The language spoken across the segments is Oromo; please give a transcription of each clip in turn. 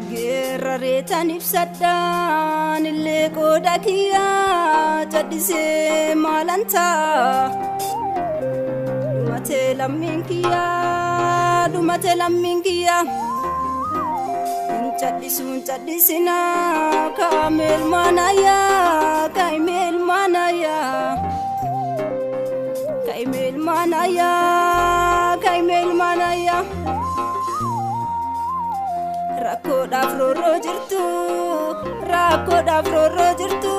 Geerrareetan ibsadhaan illee qooda kiyyaa caddisee maalantaa. Dhumatee lammiin kiyyaa, dhumatee lammiin kiyyaa. Hin caddisuun caddisinaa kaameel maanayaa, kaimeel maanayaa. Kaimeel maanayaa, kaimeel maanayaa. Rakkoodhaaf roorroo jirtu, rakkoodhaaf roorroo jirtu,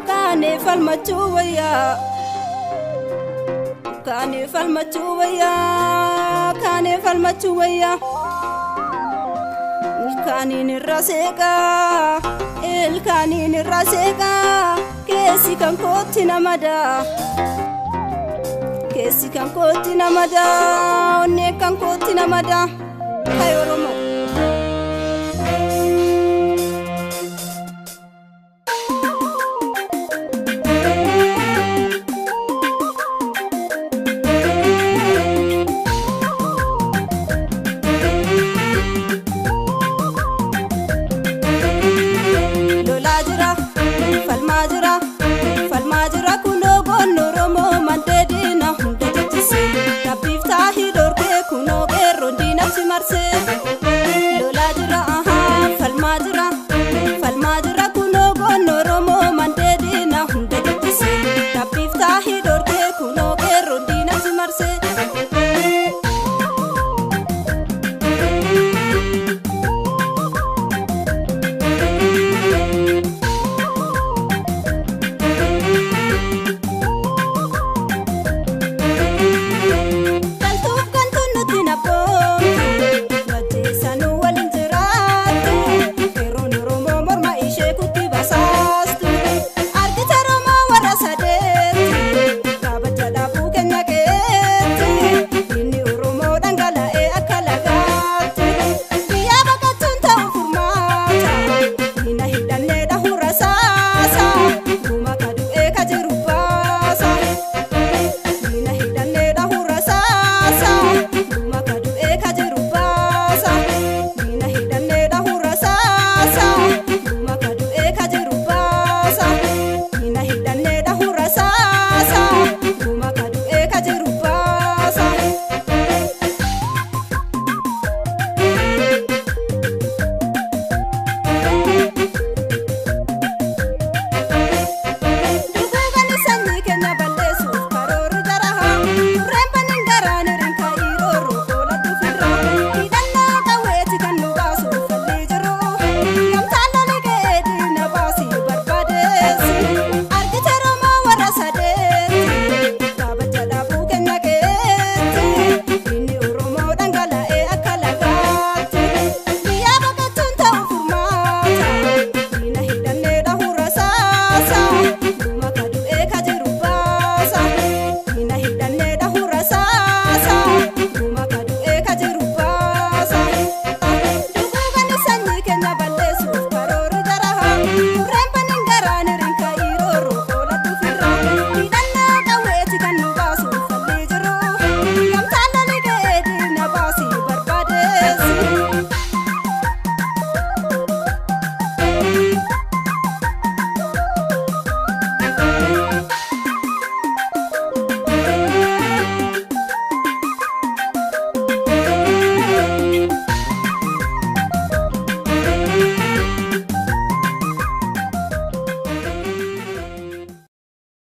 kaanee falmachuu wayyaa. Kaanee falmachuu wayyaa, kaanee falmachuu wayyaa. Ilkaaniin irra seeqaa, ilkaaniin irra seeqaa, keessi kan kootti namadaa. Keessi kan kootti namadaa, onneen kan kootti namadaa. Hai Oromoo. Lolaa jira, falmaa jira, falmaa jira kunoo goonni Oromoo mandee diina hunda jechisee. Rabbiif taahii dhorkee kunoo qeerroon diinatti marsee.